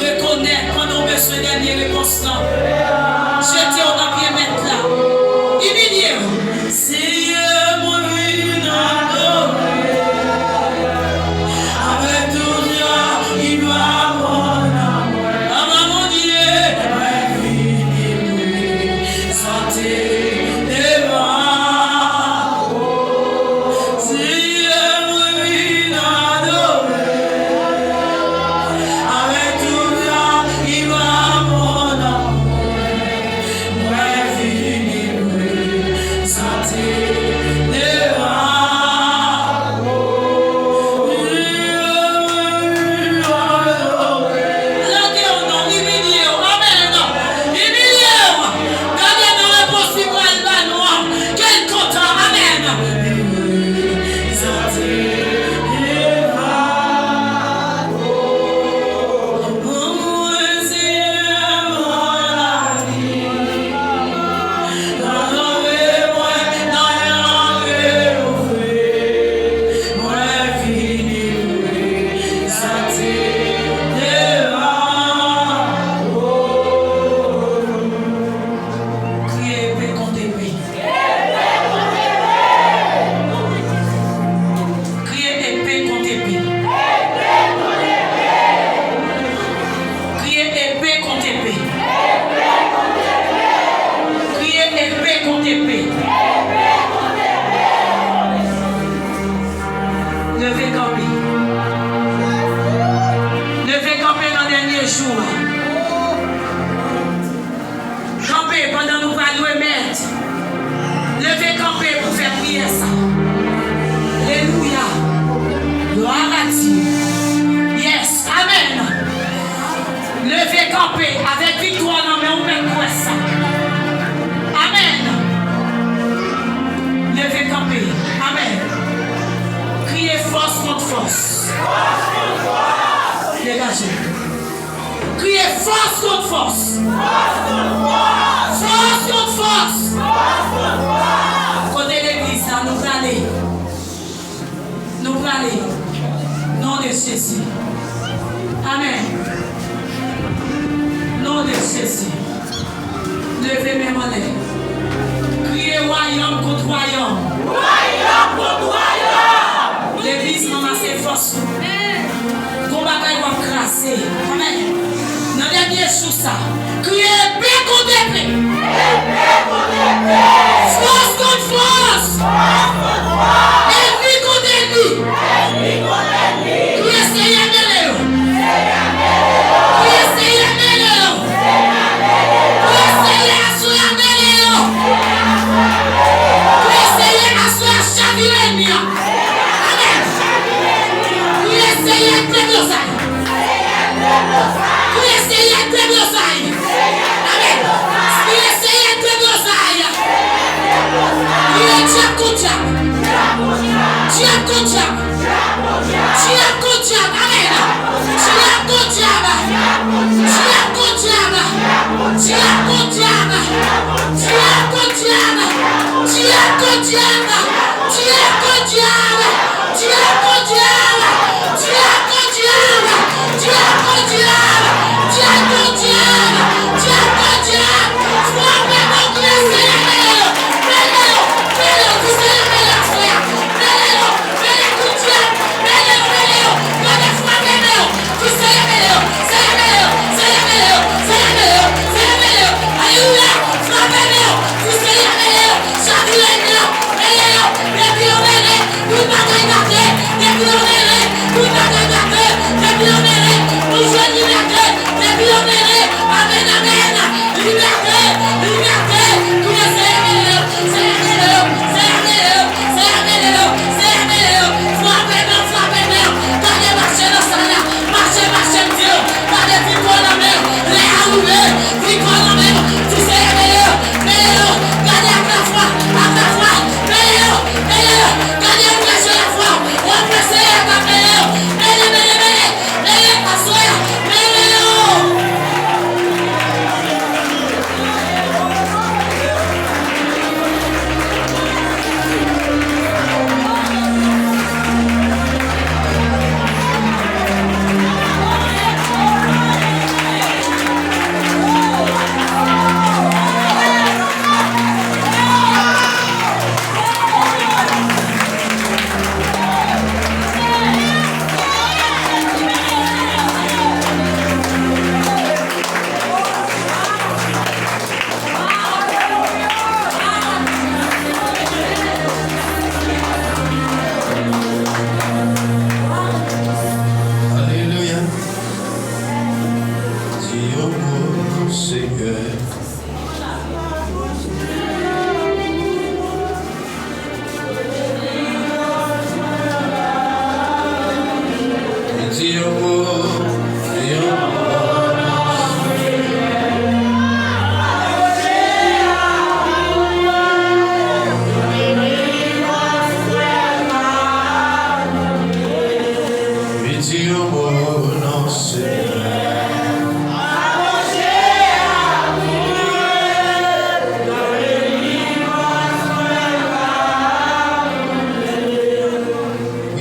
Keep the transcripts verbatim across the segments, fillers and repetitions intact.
Rekonèt pandan w bezwen dènye repons lan. Jete w nan pye Mèt la. Imilye w. Senyè, mwen vin adore avèk tout kè ki pa mòn. Papa Bondye, mwen vini prezante devan ou. Senyè, mwen vin adore avèk tout kè ki pa mòn. Mwen vini prezante devan ou. Lage w non, imilye w. Amèn. Imilye w. Gade nan repons li pral ba nou an. Ke l kontan. Amèn. Prezante devan ou. Kriye epe kont epe. Kriye epe kont epe. Kriye epe kont epe. Kriye epe kont epe. Leve kanpe. Leve kanpe nan dènye jou a. Kanpe pandan nou pral remèt. Leve kanpe pou fè priyè sa. Alelouya. Glwa a Dye. Yes. Amèn. Leve kanpe avèk viktwa nan men w, mèt kwè sa. Amèn. Leve kanpe. Amèn. Kriye fòs kont fòs. Degaje. Kriye fòs kont fòs. Fòs kont fòs. Kote legliz la, nou prale. Nou prale. Non de Jezi. Amèn. Non de Jezi. Leve men w anlè. Kriye wayòm kont wayòm. Wayòm kont wayòm. Legliz, ranmase fòs ou. Gon bagay w ap kraze. Amèn. Nan dènye jou sa, kriye epe kont epe. Epe kont epe. Fòs kont fòs. Fòs kont fòs. Ènmi kont ènmi. Ènmi kont ènmi. Kriye Senyè mele yo. Senyè mele yo. Kriye Senyè mele yo. Kriye Senyè aswè a mele yo. Kriye Senyè aswè a chavire ènmi an. Amèn. Kriye Senyè deblozay. Kriye Senyè deblozay. Amèn. Kriye Senyè deblozay. Kriye dyab kont dyab. Dyab kont dyab. Dyab kont dyab. Amèn. Dyab kont dyab. Dyab kont dyab. Dyab kont dyab. Dyab kont dyab. Dyab kont dyab. Frape, mele yo, mele yo, mele yo, di Senyè mele aswè a. Mele yo, mele tout dyab, mele yo, mele yo, mele frape, mele yo, di Senyè mele yo, Senyè mele yo, Senyè mele yo, Senyè mele yo, Senyè mele yo, Senyè mele yo, alelouya, frape, mele yo, di Senyè mele yo, mele yo, mele yo, depi yo mele, tout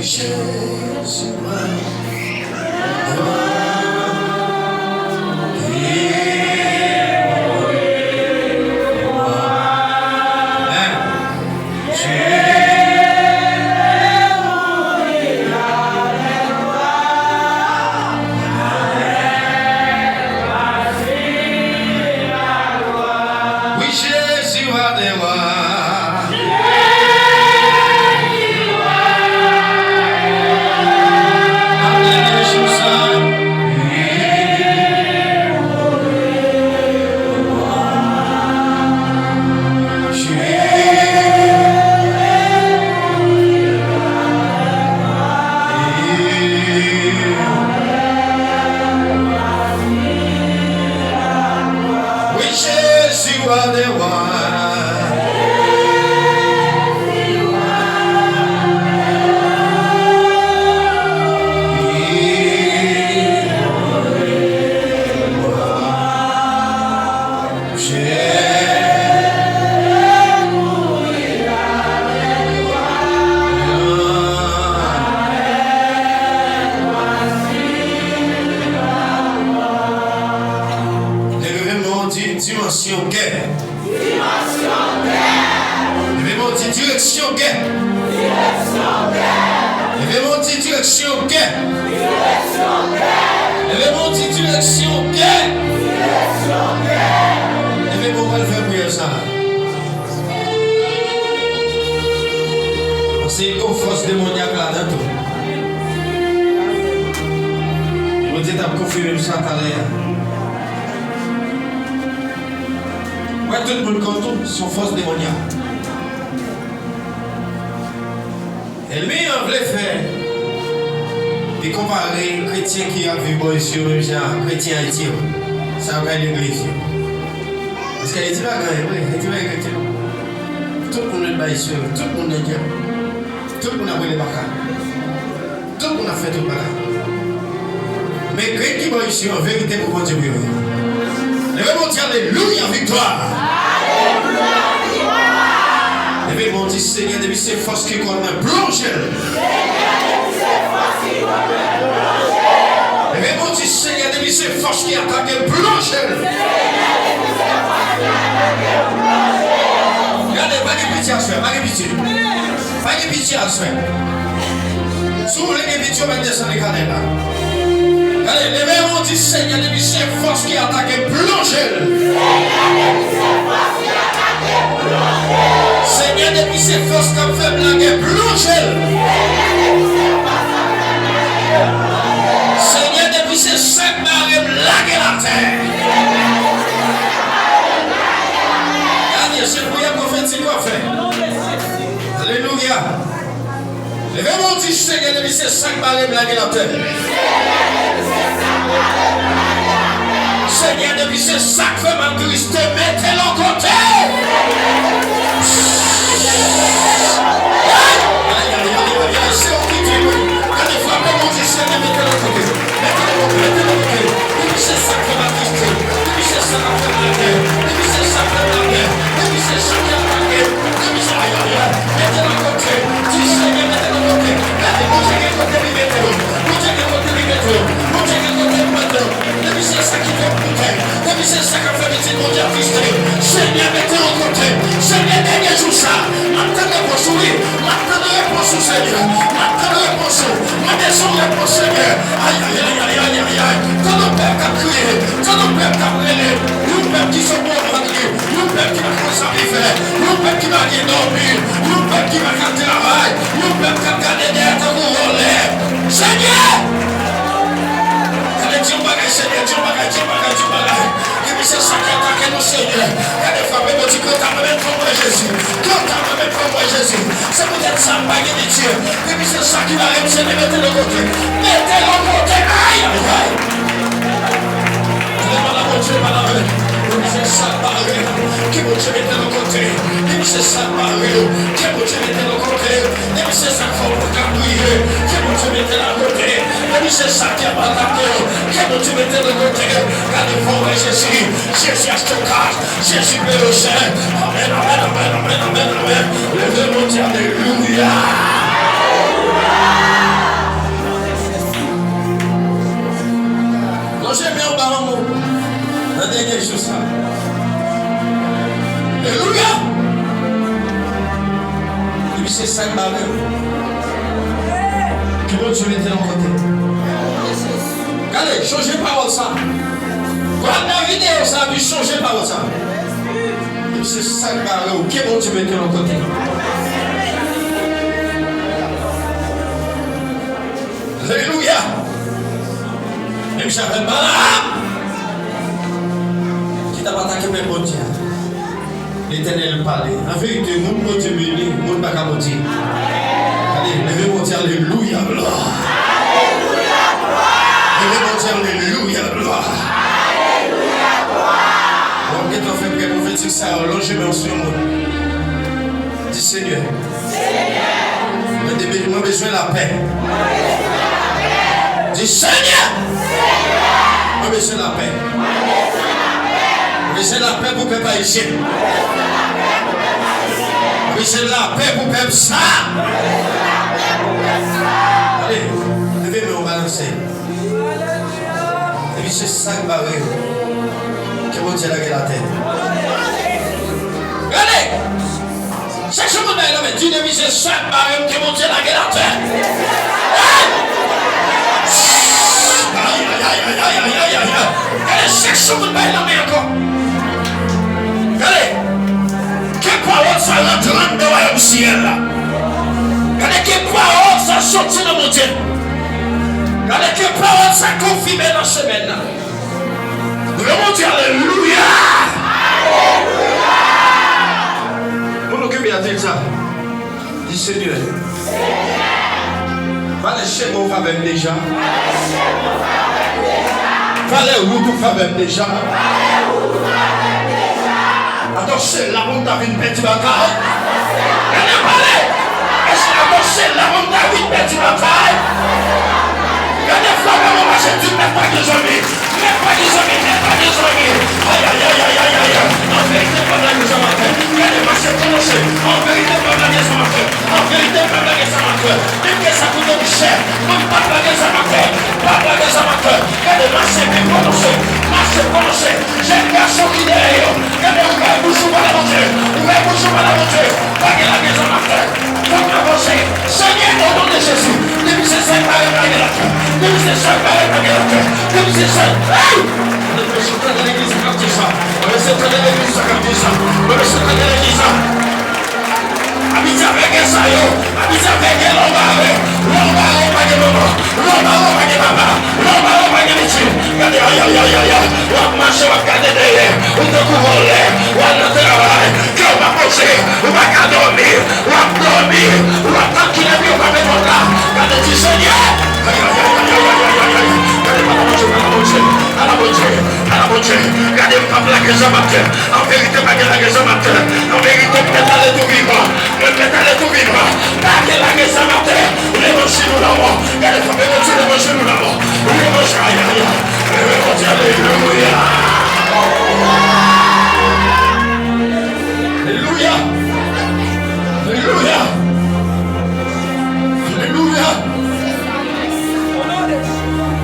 Wi, Jezi, wa dè wa. Wi, Jezi, wa dè wa. Leve men w, di, dimansyon gè. Dimansyon gè. Leve men w, di, direksyon gè. Direksyon gè. Leve men w, di, direksyon gè. Direksyon gè. Leve men w, di, direksyon gè. Direksyon gè. Leve men w, pral fè priyè sa a. Paske gon fòs demonyak ladan tou. Bondye t ap konfime m sa talè a. Wè, tout moun kont ou se yon fòs demonyak. Ènmi an vle fè li konpare kretyen ki ap viv bò isi yo menm jan ak kretyen Ayiti yo. Sa yo ka legliz yo. Paske Ayiti pa gen anyen vre, Ayiti pa gen kretyen. Tout moun met bay sou yo, tout moun nan dyab. Tout moun ap rele baka. Tout moun ap fè tout bagay. Men grenn ki bò isi yo, an verite pou Bondye pou yo ye. Leve men w, di, alelouya, viktwa. Leve men w, di, Senyè, depi se fòs ki kont mwen, plonje l. Leve men w, di, Senyè, depi se fòs ki atake m, plonje l. Gade, pa gen pitye aswè, pa gen pitye. Pa gen pitye aswè. Si w vle gen pitye, w mèt desann eskalye la. Gade, leve men w, di, Senyè, depi se fòs ki atake m, plonje l. Senyè, depi se fòs k ap fè m lagè, plonje l. Senyè, depi se sa k mare m, lage l atè. Gade, se priyè pwofetik w ap fè. Alelouya. Leve men w, di, Senyè, depi se sa k mare m, lage l atè. Senyè, depi se sa k fè m atriste, mete l yon kote. Ay, ay, ay, ay, ay, ay, se ou ki di wi. Gade, frape men w, di, Senyè, mete l yon kote. Mete l yon kote, mete l yon kote. Depi se sa k fè m atriste, depi se sa k ap fè m lagè, depi se sa k fè m lagè, depi se sa k ap lagè, depi se, ay, ay, ay, mete l yon kote. Di, Senyè, mete l yon kote. Gade, Bondye gen kote li mete w. Bondye gen kote li mete w. Bondye gen kote li mete w. Depi se sa ki fè m doute, depi se sa k ap fè pitit Bondye atriste, Senyè, mete l yon kote. Senyè, dènye jou sa, m ap tann repons ou, wi. M ap tann repons ou, Senyè. M ap tann repons ou. Mande se yon repons, Senyè. Ay, ay, ay. Tann yon pèp k ap kriye. Tann yon pèp k ap rele. Yon pèp ki sot nan vant li. Yon pèp ki pa konn sa li fè. Yon pèp ki pa gen dòmi. Yon pèp ki pa ka travay. Yon pèp k ap gade dèyè tankou vòlè. Senyè! Gade, di yon bagay, Senyè, di yon bagay, di yon bagay, di yon bagay. Depi se sa ki atake nou, Senyè. Gade, frape men w, di, "Kanta mwen menm, fò m wè Jezi. Kanta mwen menm, fò m wè Jezi." Se poutèt sa m pa gen pitye. Depi se sa ki mare m, Senyè, mete l yon kote. Mete l yon kote. Ay, ay, ay. Lè pa la, Bondye pa la. Depi se sa k mare m, ke Bondye mete l yon kote. Depi se sa k mare m, ke Bondye mete l yon kote. Depi se sa k fè w pa ka priye, ke Bondye mete l akote. Depi se sa k ap atake w, ke Bondye mete l akote. Gade, fò w wè Jezi. Jezi achte w kach. Jezi peye w chè. Amèn, amèn, amèn. Leve men w, di alelouya. Bondye mete l yon kote. Gade, chonje pawòl sa. Gade videyo sa, epi chonje pawòl sa. Se sa k bare w, ke Bondye mete l yon kote. Alelouya! Menm jan avèk Balaam, ki t ap atake pèp Bondye a. Letènèl pale. An verite, moun Bondye beni, moun pa ka modi. Gade, leve Bondye, alelouya, glwa. Leve Bondye, alelouya, glwa. W ap gentan fè priyè pwofetik sa yo, lonje men w sou yon moun. Di, Senyè, mwen te be-, mwen bezwen lapè. Di, Senyè, mwen bezwen lapè. Mwen bezwen lapè pou pèp ayisyen. Mwen bezwen lapè pou pèp sa. Ale, leve men w, balanse. Depi se sa k bare yo, ke Bondye lage l atè. Gade! Chèche moun bay lanmen, di, depi se sa k bare yo, ke Bondye lage l atè. Hey! Ay, ay, ay. Gade, chèche moun bay lanmen ankò. Gade! Ke pawòl sa rantre anndan wayòm syèl la. Gade, ke pawòl sa soti nan Bondye. Gade, ke pawòl sa konfime nan semèn nan. Leve men w di, alelouya! Moun okipe a di l sa. Di, Senyè, valè chemen w favè m deja. Valè wout ou favè m deja. Atò se la pou m ta vin pèdi batay. Gade, pale! Atò se la pou m ta vin pèdi batay. Gade, fwa mwen mache di mèt pa gen zanmi. Mèt pa gen zanmi, mèt pa gen zanmi. Ay, ay, ay. An verite, pa blage sa maten. Gade, mache pwononse. An verite, pa blage sa maten. An verite, pa blage sa maten. Menm ke sa koute m chè, mwen pa blage sa maten. Pa blage sa maten. Gade, mache pi pwononse. Mache pwononse. Jèn gason ki dèyè yo. Gade, ouvè bouch ou pale Bondye. Ouvè bouch ou pale Bondye. Pa gen lage sa maten. Fòk n avanse. Senyè, o non de Jezi. Depi se sa k bare m, lage l atè. Depi se sa k bare m, lage l atè. Depi se sa, hey! Mwen bezwen tande legliz la k ap di sa. Mwen bezwen tande legliz la k ap di sa. Mwen bezwen tande legliz la. Abitye avè gè sa yo. Abitye avè gè lè w bare. Lè w bare, pa gen manman. Lè w bare, pa gen papa. Lè w bare, pa gen pitit. Gade, ay, ay, ay, ay, ay. W ap mache, w ap gade dèyè. Ou tankou vòlè. W al nan travay. Kè w pa poze. Ou pa ka dòmi. W ap dòmi, w ap tann kilè pye w frape pòt la. Gade, di, Senyè! Ay, ay, ay. Gade, pale Bondye, pale Bondye, pale Bondye, pale Bondye. Gade, m p ap lage zam atè. An verite, pa gen lage zam atè. An verite, m mèt ale tou vivan. Mwen mèt ale tou vivan. Pa gen lage zam atè. Levanjil ou lanmò. Gade, frape Bondye, levanjil ou lanmò. Levanjil, ay, ay, ay. Levanjil, alelouya. Alelouya! Alelouya! Alelouya!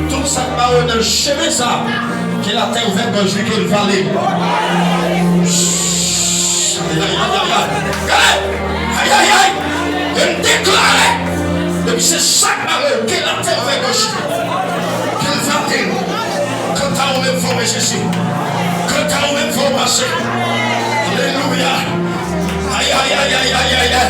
Tout sa k ba yo nan chemen sa, ke latè ouvè gòj li, ke l vale. Ay, ay, ay, ay, ay. Gade! Ay, ay, ay! E m deklare, depi se sa k ba yo, ke latè ouvè gòj li. Ke l vale. Kanta ou menm fò wè Jezi. Kanta ou menm fò w mache. Alelouya. Ay, ay, ay.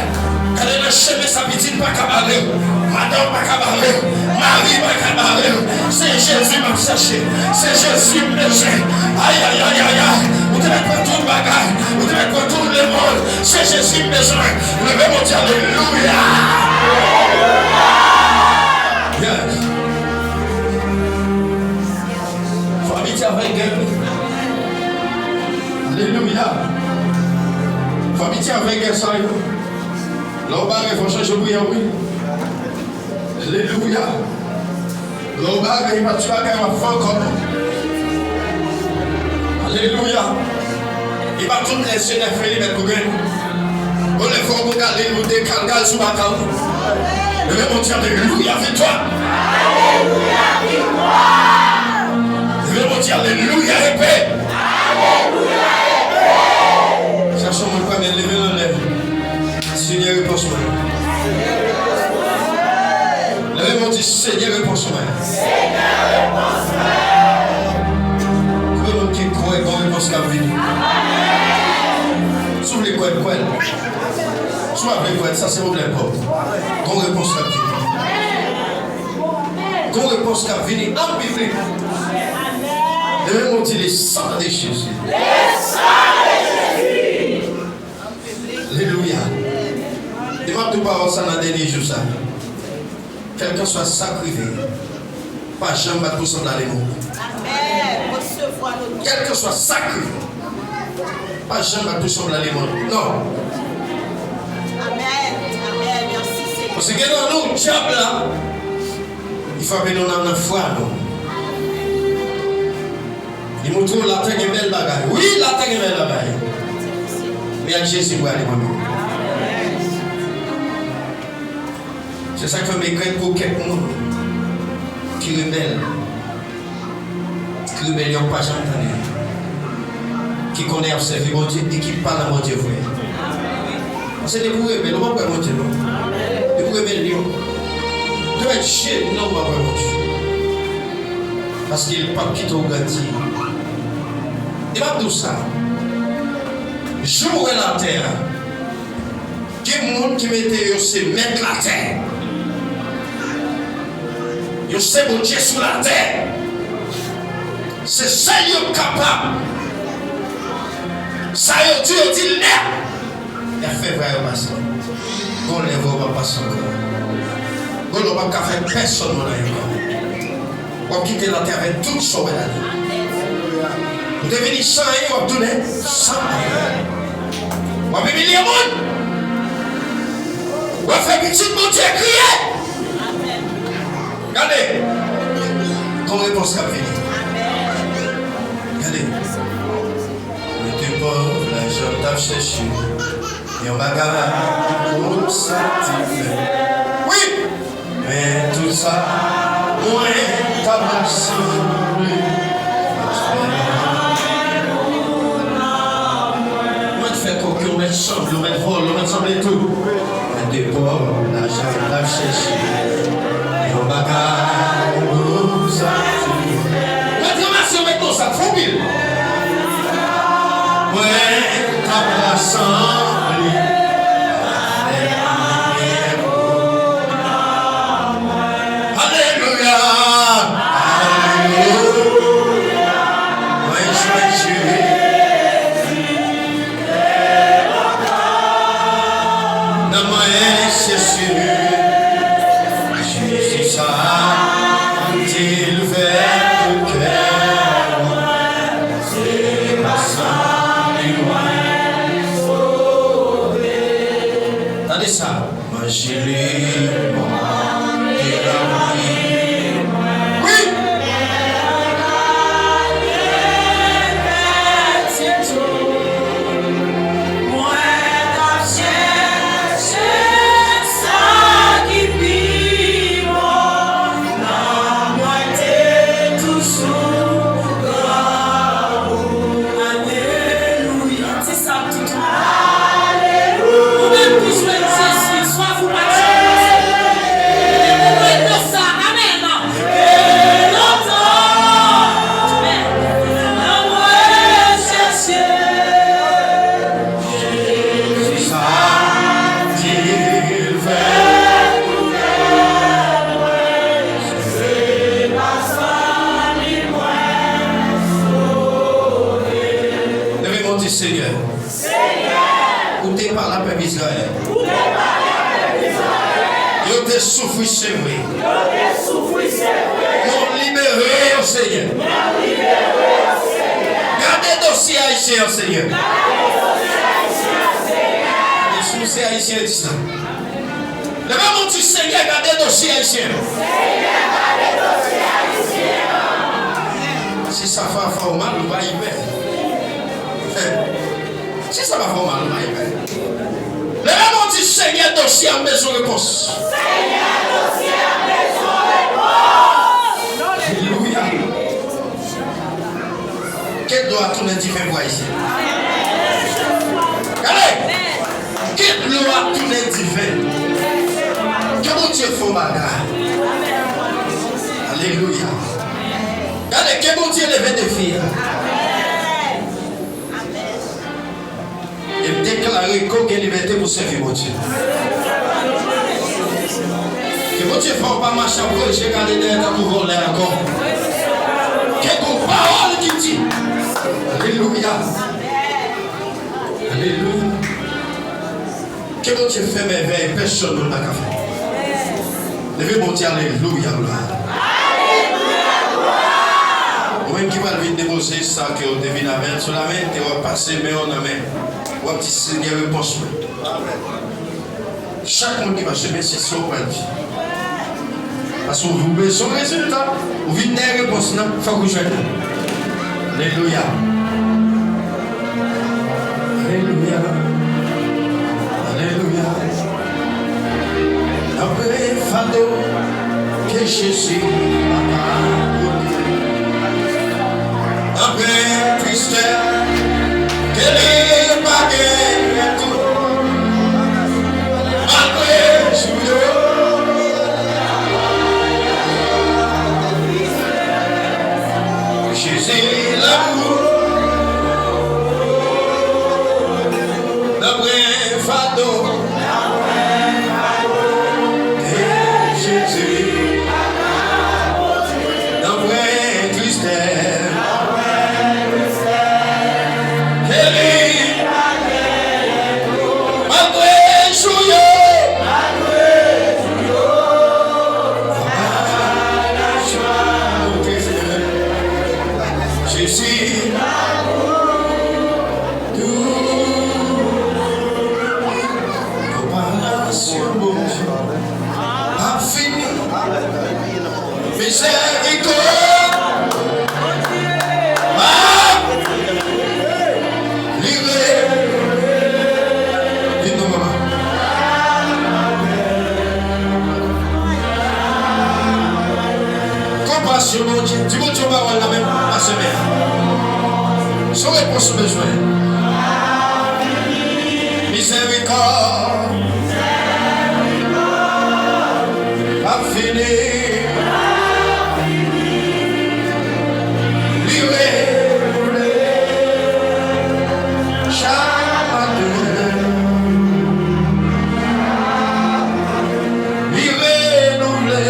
Gade nan chemen sa, pitit pa ka bare w. Madanm pa ka bare w. Mari pa ka bare w. Se Jezi m ap chèche. Se Jezi m bezwen. Ay, ay, ay, ay, ay. Ou te mèt pran tout bagay. Ou te mèt pran tout lemonn. Se Jezi m bezwen. Leve Bondye, alelouya. Yes. Fò abitye avè gè. Alelouya. Fò abitye avè gè sa yo. Lè w bare, fò chanje priyè w, wi. Alelouya. Lè w bare, e pa ti bagay w ap fè ankò, non. Alelouya. E pa tout lè se nèf milimèt pou gen. Bon, lè fò w gon galil, ou te kal gal sou baka w. Leve Bondye, alelouya, viktwa. Leve Bondye, alelouya, epe. Chèche yon moun premye, leve l anlè. Senyè, repons mwen. Lè Leve men w, di, Senyè, repons mwen. Senyè, repons mwen. Konbyen moun ki kwè gon repons k ap vini? Si w vle kwè, kwè l. Si w pa vle kwè l, sa se pwoblèm pa w. Gon repons k ap vini. Gon repons k ap vini an piblik. Leve men w, di, le sang de Jésus. Alelouya. E m ap di w pawòl sa nan dènye jou sa. Kèlkanswa sa k rive, pa janm bat pou sanble ale mò. Amèn. Resevwa l o non. Kèlkanswa sa k rive, pa janm bat pou sanble ale mò. Non. Amèn. Amèn. Mèsi, Senyè. Paske gen nan nou, dyab la, li frape nou nan, nan fwa nou. Li montre w latè gen bèl bagay. Wi, latè gen bèl bagay. Men ak Jezi m prale mwen menm. Se sa k fè m regrèt pou kèk moun ki rebèl. Ki rebèl, yo pa janm tande. Ki konnen y ap sèvi Bondye e ki pa nan Bondye vre. Paske depi w rebèl, ou p ap wè Bondye non. Depi w rebèl, yo. Dwe je nou w ap wè Bondye. Paske l p ap kite w grandi. E m ap di w sa. Jan w wè latè a, gen moun ki mete yo se mèt latè. Yo se Bondye sou latè. Se sèl yo k kapab. Sa yo di, yo di l nèt. Y ap fè vwa yo pase. Gon lè vwa yo p ap pase ankò. Gon lè w p ap ka fè pèsonn moun anyen ankò. W ap kite latè avèk tout sa w wè ladan. Ou te vini san anyen, w ap tounen san anyen. W ap imilye moun. W ap fè pitit Bondye kriye. Gade. Gon repons k ap vini. Gade. Mwen te pòv, lajan m t ap chèche. Yon bagay pou m satisfè. Wi! Men tout sa, mwen t ap sanble. Mwen t fè kòk yo, mwen t sanble, mwen t vòlè, mwen t sanble tout. Mwen te pòv, lajan m t ap chèche. Yon bagay pou m satisfè. Mwen t ranmase, mwen t nan sak, fon pil. Mwen t ap rasanble. Alelouya! Alelouya! Mwen jwenn Jezi. Nan mwen, Jezi. Jezi sa, di l vè tout kè mwen. Se pa san li mwen sove. Tande sa. Manje li, bon, li ranpli mwen. Wi. Mwen t ap chèche sa ki pi bon, nan mwen te toujou granmoun. Alelouya. Ti sa tout. Alelouya. Ou menm ki jwenn Jezi, swa ou pa jwenn Jezi. Depi w wè nan sa, amèn. Ke lontan, amèn. Nan mwen chèche. Sa di l fè pou kè mwen, se pa san li mwen sove. Leve men w, di, Senyè, ou te pale ak pèp Izrayèl. Yo te soufri, se vre. Men w libere yo, Senyè. Gade dosye ayisyen an, Senyè. E si w se ayisyen, di sa. Leve men w, di, Senyè, gade dosye ayisyen an. Si sa fè, fè w mal, ou pa imen. Si sa pa fè w mal, ou pa imen. Leve men w, di, Senyè, dosye a bezwen repons. Alelouya. Ke dlo a tounen diven pou Ayisyen. Gade! Ke dlo a tounen diven. Ke Bondye fè yon bagay. Alelouya. Gade, ke Bondye leve defi a. E m deklare ke w gen libète pou sèvi Bondye. Ke Bondye fè w pa mache ap voye je gade dèyè tankou vòlè ankò. Ke gon pawòl ki di. Alelouya. Alelouya. Ke Bondye fè mèvèy pèsonn moun pa ka fè. Leve Bondye, alelouya, glwa. Ou menm ki pral vin depoze sa ke w te vin avè l sou lamen, ke w ap pase men w nan men. W ap di, Senyè, repons mwen. Chak moun ki mache, men se sa w pral di. Paske ou bezwen rezilta, ou vin dèyè repons lan, fòk ou jwenn li. Alelouya. Alelouya. Alelouya. Anpil fado ke Jezi pa ka pote. Anpil tristès ke li pa gen tou. Malgre jou yo, Jezi la pou nan pran fado. E Jezi nan pran tristès. Ke li malgre jou yo. Jezi. Konpasyon Bondye pa fini. Mizèrikòd pa li re-, vin non, mama. Konpasyon Bondye. Di Bondye yon pawòl nan menm pase men an. Se yon repons ou bezwen. Mizèrikòd pa fini. Li renouvle chak maten. Li renouvle,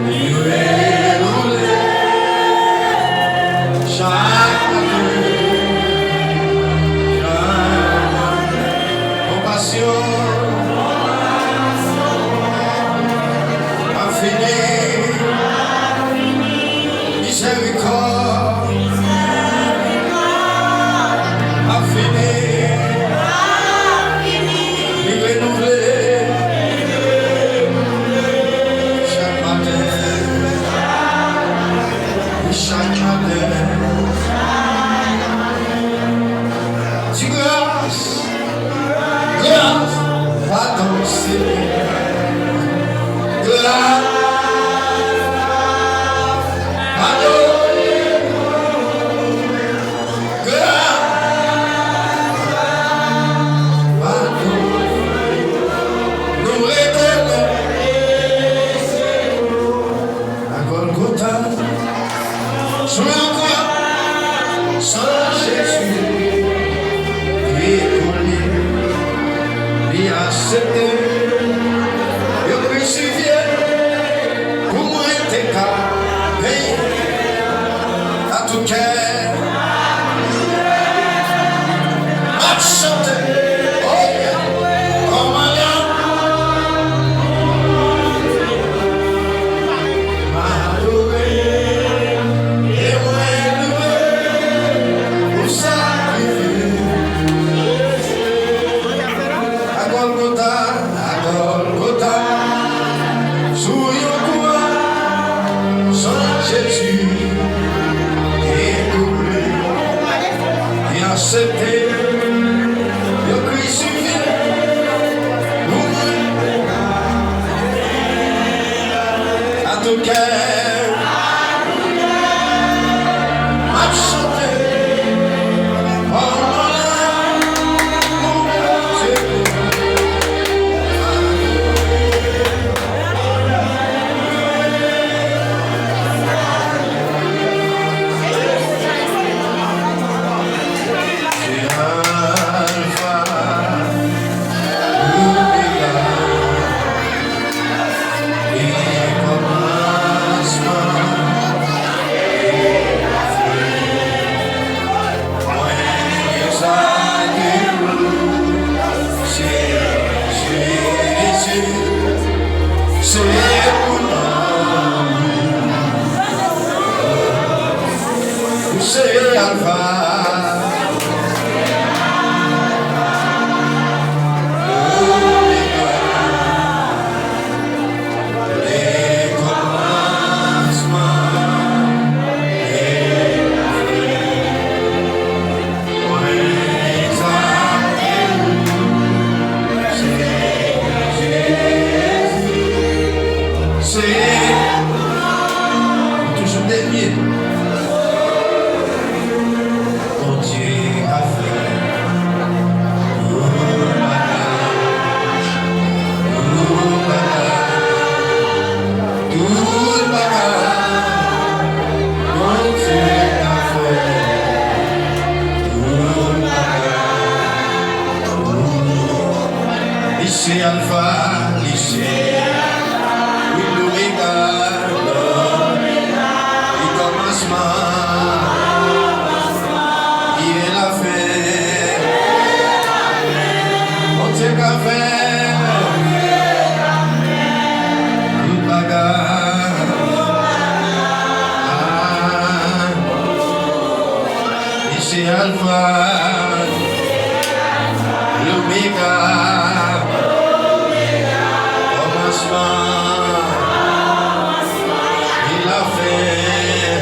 li renouvle chak maten. Konpasyon pa fini. Mizèrikòd pa fini. Li renouvle chak maten. Chak maten. Di gras. Gras, padon, Senyè. Gras, padon. Gras, padon. Nou rete la. A Gòlgota, sou yon kwa, san Jezi te koule, li aksepte yo krisifye pou mwen te ka benyen. A tout kè, m ap chante, oh yeah, kòman l ap adore, e mwen louwe pou sakrifis. A Gòlgota, a Gòlgota, sou yon kwa, san Jezi te koule, li aksepte yo krisifye pou mwen. A tout kè, m ap chante, oh, mon Dieu. Ou toujou dènye. Bondye ka fè tout bagay, tout bagay, tout bagay. Bondye ka fè tout bagay. Li se Alfa, li se Omega, li kòmansman, li lafen. Bondye ka fè tout bagay. Li se Alfa, Omega, kòmansman e lafen.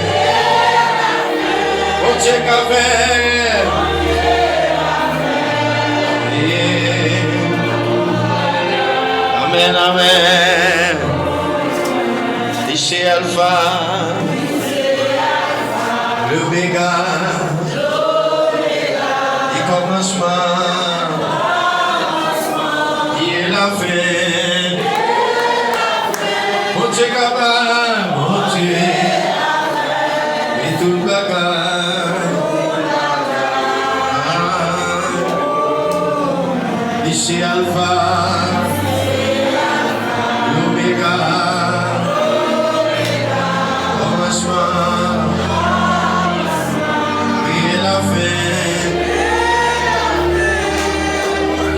Bondye ka fè. Amèn, amèn. Li se Alfa, Omega, li kòmansman, li lafen. Bondye kapab, Bondye, e tout bagay. Li se Alfa, Omega, kòmansman e lafen.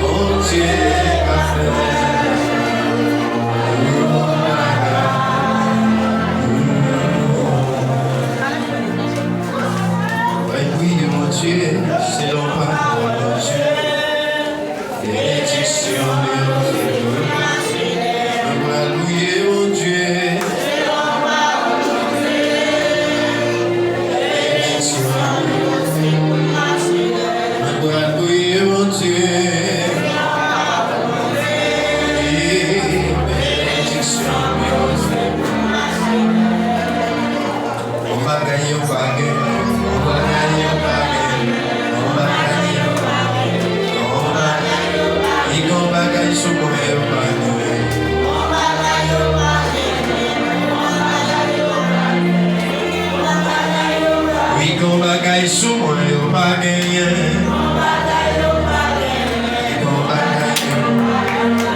Bondye ka fè tout bagay. Bay bri de Bondye, se lè w pa Bondye. Benediksyon yo se pou mwen. Mwen pral louye Bondye. Benediksyon yo se pou mwen. Mwen pral louye Bondye. Benediksyon yo se pou mwen. Yon bagay yo pa gen, yon bagay yo pa gen, yon bagay yo pa gen, yon bagay yo pa gen. Wi, gon bagay sou mwen yo pa gen. Wi, gon bagay sou mwen yo pa genyen. Wi, gon bagay yo pa gen.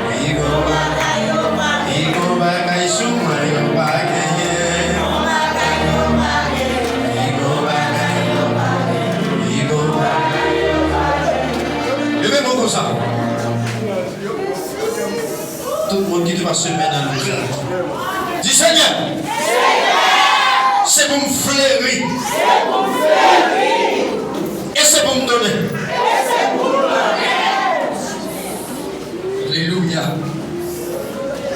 Wi, gon bagay yo pa gen. Wi, gon bagay sou mwen yo pa genyen. Leve men w konsa. Tout moun ki te pase men nan lwouj la. Di, Senyè, se pou m fleri. E se pou m donnen. Alelouya.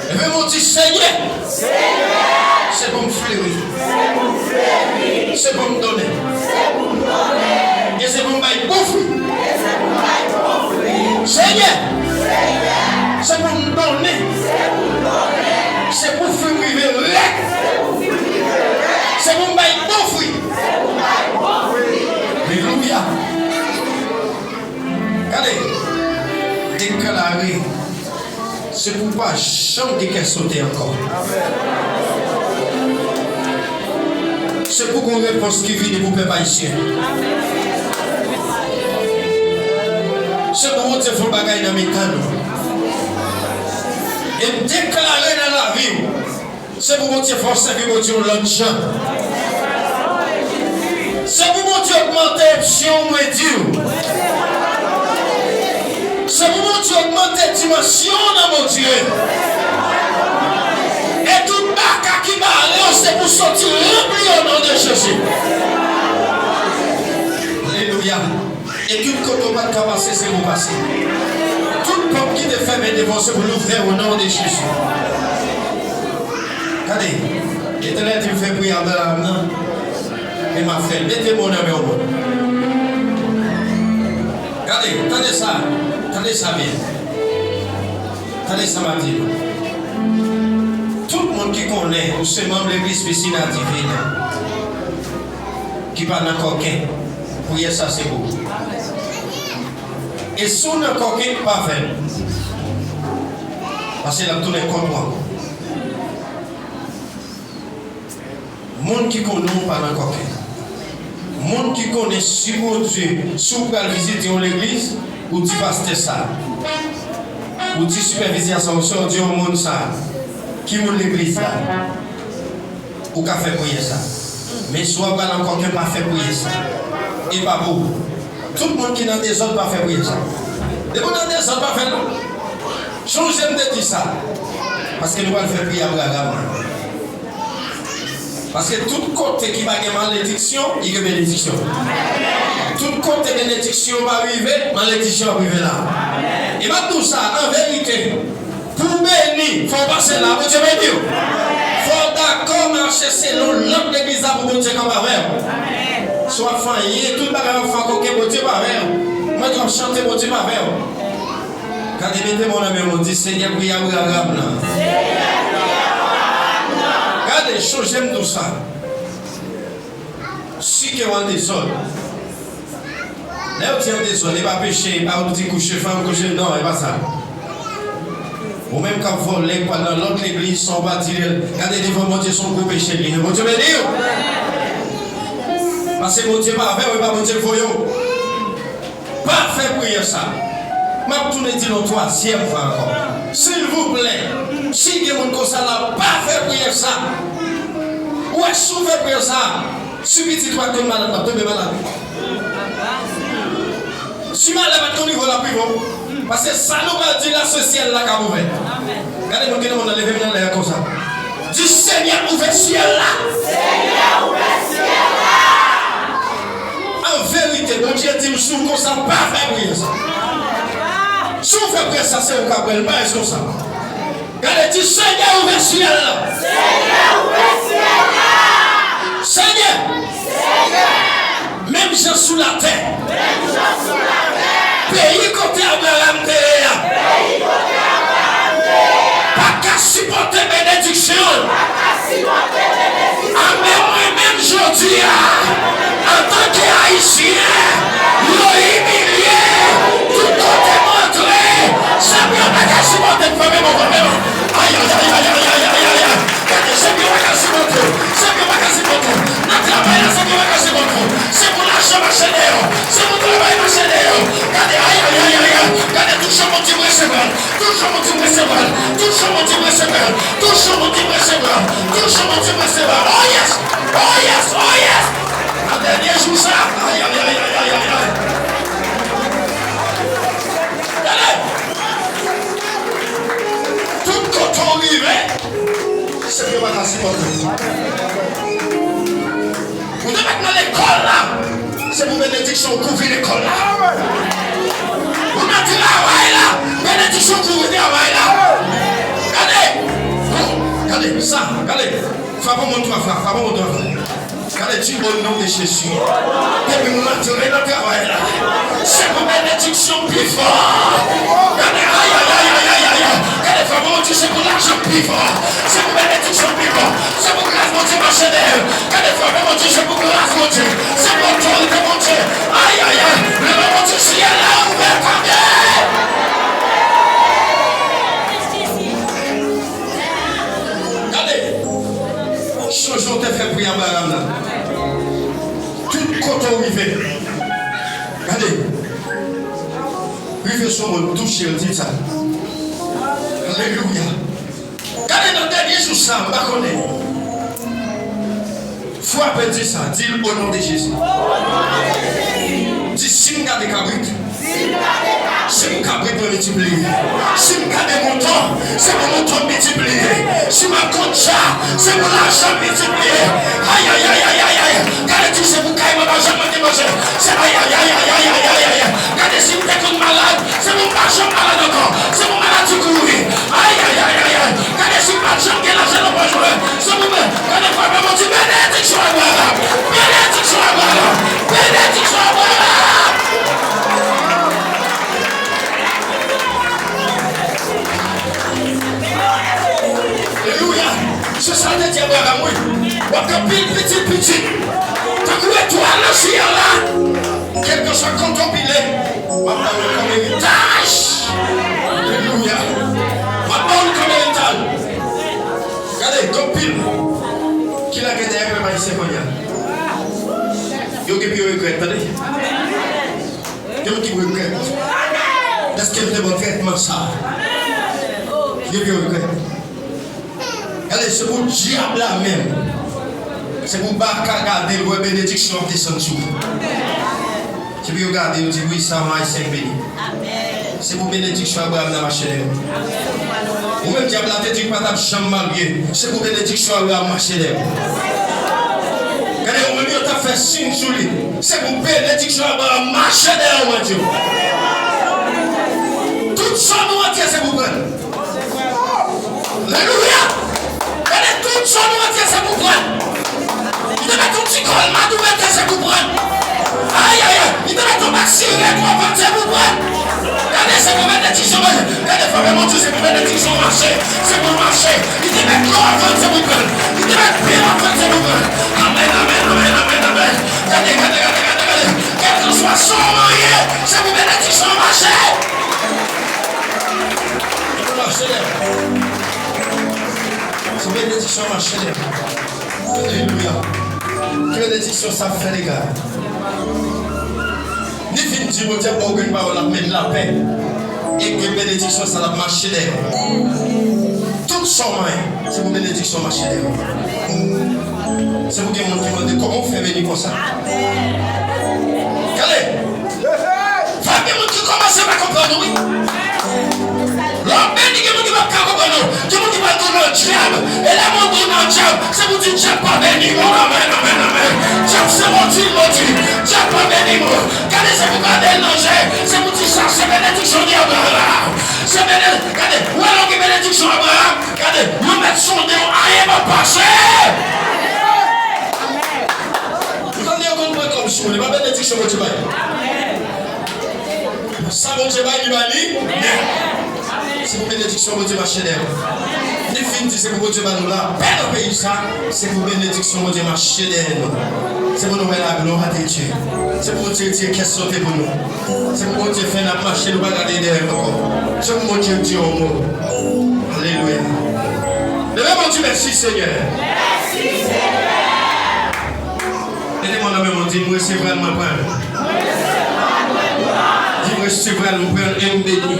Leve men w, di, Senyè, se pou m fleri. Se pou m donnen. E se pou m bay bon fwi. Senyè, se pou m donnen. Se pou fwi m rive rèd. Se pou m bay bon fwi. Alelouya. Gade, deklare, se pou w pa janm gen kè sote ankò. Se pou gon repons ki vini pou pèp ayisyen. Se pou Bondye fè yon bagay nan mitan nou. E m deklare nan lavi w, se pou Bondye fè w sèvi Bondye yon lòt jan. Se pou Bondye ogmante opsyon w, mwen di w. Se pou Bondye ogmante dimansyon w nan Bondye. E tout baka ki bare w, se pou soti ranpli o non de Jezi. Alelouya. E tout kote w pa t ka pase, se pou w pase. Tout pòt ki te fèmen devan w, se pou l ouvè o non de Jezi. Gade, Letènèl di m fè priyè a nan lam nan, e m ap fè l. Mete men w nan men yon moun. Gade, tande sa, tande sa byen. Tande sa m ap di nou. Tout moun ki konnen ou se manm legliz Piscina Divina, ki pa nan kòken, priyè sa se pou ou. E si w nan kòken, pa fè l. Paske l ap tounen kont ou ankò. Moun ki konnen w pa nan kòken. Moun ki konnen si Bondye, si w pral vizite yon legliz, ou di pastè sa. Ou di sipèvizè sa, ou di yon moun sa. Ki moun legliz la? Ou ka fè priyè sa. Men si w ap pral nan kòken, pa fè priyè sa. E pa pou ou. Tout moun ki nan dezòd pa fè priyè sa. Depi w nan dezòd, pa fè l non. Chonje m te di sa. Paske nou pral fè priyè Abraram. Paske tout kote ki pa gen malediksyon, li gen benediksyon. Tout kote benediksyon pa rive, malediksyon ap rive la. E m ap di w sa, an verite, pou w beni, fò w pase la, Bondye beni w. Fò w dakò mache selon lòd legliz la pou Bondye kanpe avè w. Si w ap fè anyen, tout bagay w ap fè ak koken, Bondye pa avè w. Mwen di w ap chante, Bondye pa avè w. Gade, mete men w nan men w, di, Senyè, priyè Abraram nan. Gade, chonje m di w sa. Si ke w an dezòd. Lè yo di an dezòd, e pa peche, e pa ou di kouche fanm, kouche, non, e pa sa. Ou menm k ap vòlè, k pral nan lòt legliz, san w pa di l, gade devan Bondye, se yon gwo peche li ye. Bondye beni w. Paske Bondye pa avè w, e pa Bondye k voye w. Pa fè priyè sa. M ap tounen di l yon twazyèm fwa ankò. Silvouplè, si gen moun konsa la, pa fè priyè sa. Ou wè, si w fè priyè sa, si pitit ou pa t konn malad, l ap tonbe malad. Si malè pa t konn rive w, l ap rive w. Paske sa nou pral di la, se syèl la k ap ouvè. Gade moun ki nan mòn nan, leve men nan lè a konsa. Di, Senyè, ouvè syèl la. Senyè, ouvè syèl la. An verite, Bondye di m, si w konsa, pa fè priyè sa. Si w fè priyè sa, se ou k ap pran l, pa rès konsa. Gade, di, Senyè, ouvè syèl la. Senyè, ouvè syèl la. Senyè. Senyè. Menm jan sou latè. Menm jan sou latè. Peyi kote Abraram te ye a. Peyi kote Abraram te ye a. Pa ka sipòte benediksyon. Pa ka sipòte benediksyon. A men mwen menm jodi a, antanke Ayisyen, yo imilye tout kote m antre. Sa m yo pa ka sipòte m, fè men mwen, fè men mwen. Ay, ay, ay. Gade, se byen w pa ka sipòte w. Se byen w pa ka sipòte w. Nan travay la, se byen w pa ka sipòte w. Se pou lajan mache dèyè w. Se pou travay mache dèyè w. Gade, ay, ay, ay, ay, ay. Gade, touche yon moun di m resevwa l. Touche yon moun di m resevwa l. Touche yon moun di m resevwa l. Touche yon moun di m resevwa l. Touche yon moun di m resevwa l. Oh yes! Oh yes! Oh yes! Nan dènye jou sa. Ay, ay, ay. Gade! Tout kote w rive, se pou yo pa ka sipòte w. Ou te mèt nan lekòl la, se pou benediksyon w kouvri lekòl la. Ou nan travay la, benediksyon w kouvri travay la. Gade, oh, gade sa, gade. Frape yon moun twa fwa, frape yon moun twa fwa. Gade, di, o non de Jezi. Depi m rantre nan travay la, se pou benediksyon pi fò. Gade, ay, ay, ay. Gade, frape yon moun di, se pou lajan pi fò. Se pou benediksyon pi fò. Se pou gras Bondye mache dèyè. Gade, frape yon moun di, se pou gras Bondye. Se pou otorite Bondye. Ay, ay, ay. Leve men w di, syèl la ouvè, tande. Gade, chonje w te fè priyè Abraram nan. Tout kote w rive, gade, rive sou moun, touche l, di sa. Alelouya. Gade nan dènye jou sa, m pa konnen. Frape, di sa, di l, o non de Jezi. Di, si m gade kabrit, se pou kabrit mwen miltipliye. Si m gade mouton, se pou mouton m miltipliye. Si m ap konn tcha, se pou lajan m miltipliye. Ay, ay, ay. Gade, di, se pou kay mwen pa janm manke manje. Se ay, ay, ay. Gade, si m te konn malad, se pou m pa janm malad ankò. Se pou maladi kouri. Ay, ay, ay, ay, ay. Gade, si m pa t janm gen lajan nan pòch mwen, se pou mwen. Gade, frape, di, benediksyon Abraram. Benediksyon Abraram. Benediksyon Abraram. Alelouya. Wi. W ap gen pil pitit pitit. Tankou etwal nan syèl la. Kèlkeswa kote w pile, m ap ba w l kòm eritaj. Alelouya. M ap ba w l kòm eritaj. Gade, gen pil ki lage dèyè pèp ayisyen kounye a. Yo gen pou yo regrèt, tande. Gen moun ki regrèt. Dèske m te ba w trètman sa. Yo gen pou yo regrèt. Gade, se pou dyab la menm. Se pou baka gade l, wè benediksyon ap desann sou ou. Se pou yo gade, yo di, wi, sa yon Ayisyen k beni. Se pou benediksyon Abraram nan mache dèyè w. Ou menm dyab la te di w pa t ap janm marye. Se pou benediksyon Abraram mache dèyè w. Gade, ou menm yo t ap fè siy sou li. Se pou benediksyon Abraram mache dèyè w, mwen di w. Tout sa nou antye, se pou pran. Alelouya! Gade tout sa nou antye, se pou pran. Li te met yon ti kòl madoumete, se pou pran. Ayayay! Li te met yon bak sirèt ou ap vann, se pou pran. Gade, se pou benediksyon, gade, gade, frape Bondye, se pou benediksyon mache, se pou mache. Li te met lò ap vann, se pou pran. Li te met pen ap vann, se pou pran. Amèn, amèn, amèn, amèn, amèn. Gade, gade, gade, gade, gade. Kèlkeswa sa w ye, se pou benediksyon mache. Mache dèyè. Se benediksyon mache dèyè. Alelouya. Ki benediksyon sa fè dega. Ni fin di Bondye ba w grenn pawòl la, men lapè. E ke benediksyon sa l ap mache dèyè. Tout sa w manyen, se pou benediksyon mache dèyè. Se pou gen moun ki mande, kòman w fè beni konsa? Gade! Fò gen moun ki kòmanse pa konprann ou, wi. Lè w beni, gen moun ki p ap ka konprann ou. Gen moun ki pral tou nan dyab. E lè moun tou nan dyab, se pou di dyab pa beni mwen. Amèn, amèn, amèn. Dyab se modi, modi. Dyab pa beni mwen. Gade, se pou gade l nan je. Se pou di sa, se benediksyon de Abraram. Se bene-, gade, ou wè lè w gen benediksyon Abraram, gade, yo mèt sonde w, anyen p ap pase. Ou tande yo konn pran kòb sou ou, li pa benediksyon Bondye bay. Sa Bondye bay, li bay li. Se pou benediksyon Bondye mache dèyè. Li fin di se pou Bondye ba nou lapè nan peyi sa, se pou benediksyon Bondye mache dèyè nou. Se pou nou wè laglwa de Dye. Se pou Bondye retire kè sote pou nou. Se pou Bondye fè n ap mache, nou pa gade dèyè n ankò. Se pou Bondye di yon mo. Alelouya. Leve men w, di mèsi, Senyè. Mete men w nan men w, di, m resevwa l, mwen pran l. Di, m resevwa l, m pran l e m beni.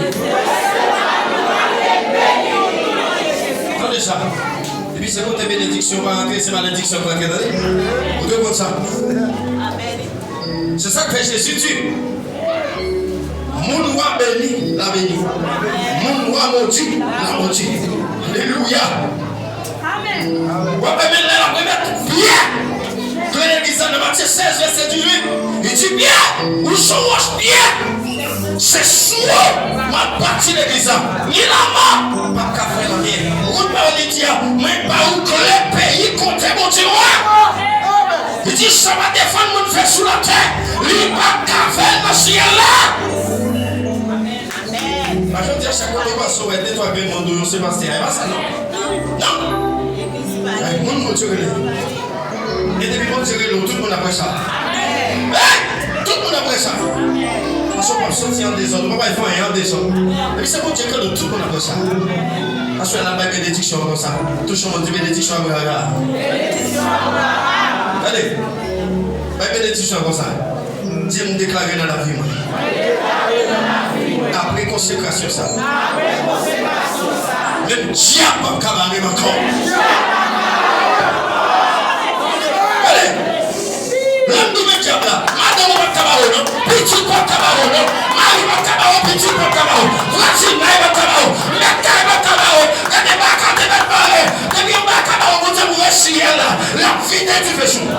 Tande sa. Epi se kote benediksyon pa rantre, se malediksyon k rantre, tande. Ou dwe konn sa. Se sa k fè Jezi di, moun w a beni, l a beni. Moun w a modi, l a modi. Alelouya. W ap renmen lè l ap remèt pyè. Klè legliz la nan Matye sèz, vèsè dizuit, li di, pyè, ou se yon wòch pyè. Se sou ou m ap bati legliz la. Ni lanmò p ap ka fè l anyen. Ou konn pawòl li di a, mwen ba ou kle peyi kote Bondye w a. Li di, sa pa defann moun fè sou latè, li p ap ka fè l nan syèl la. Pa janm di a chak kote w pase, w wè de twa grenn moun, yo se pastè a, e pa sa non. Non. Ay, moun Bondye rele. E depi Bondye rele w, tout moun ap wè sa. Hey! Tout moun ap wè sa. Paske w p ap soti an dezòd, ou p ap al fè anyen an dezòd. Depi se Bondye k rele w, tout moun ap wè sa. Aswè la, bay benediksyon konsa. Touche yon moun, di, benediksyon Abraram. Gade. Bay benediksyon konsa. Di, m deklare nan lavi mwen. Apre konsekrasyon sa. Menm dyab p ap ka bare m ankò. Gade. Lè m di menm dyab la, madanm ou p ap ka bare w non. Pitit p ap ka bare w non. Mari p ap ka bare w, pitit p ap ka bare w. Vwazinay p ap ka bare w. Mèt kay p ap ka bare w. Gade baka te mèt bare. Depi yon baka bare w, Bondye ouvè syèl la. L ap vide dife sou ou.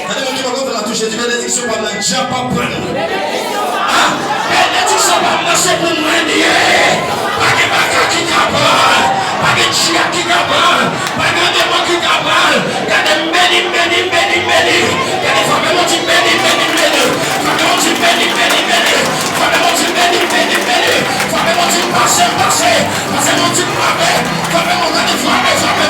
Gade moun ki bò kote w la, touche, di, benediksyon pa m nan, dyab p ap pran l. Ah, benediksyon pa m nan, se pou mwen li ye. Pa gen baka ki ka pran l, pa gen dyab ki ka pran l, pa gen demon ki ka pran l. Gade m beni, m beni, m beni, m beni. Gade frape moun di m beni, m beni, m beni. Frape moun di m beni, m beni, m beni, m beni. Frape moun di m beni, m beni, m beni. Frape moun di m pase, m pase. Pase moun di m frape, frape moun, gade frape, frape.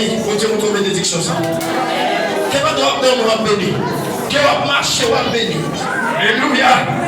Bondye montre w benediksyon sa. Ke pandan w ap dòmi, w ap beni. Ke w ap mache, w ap beni. Alelouya.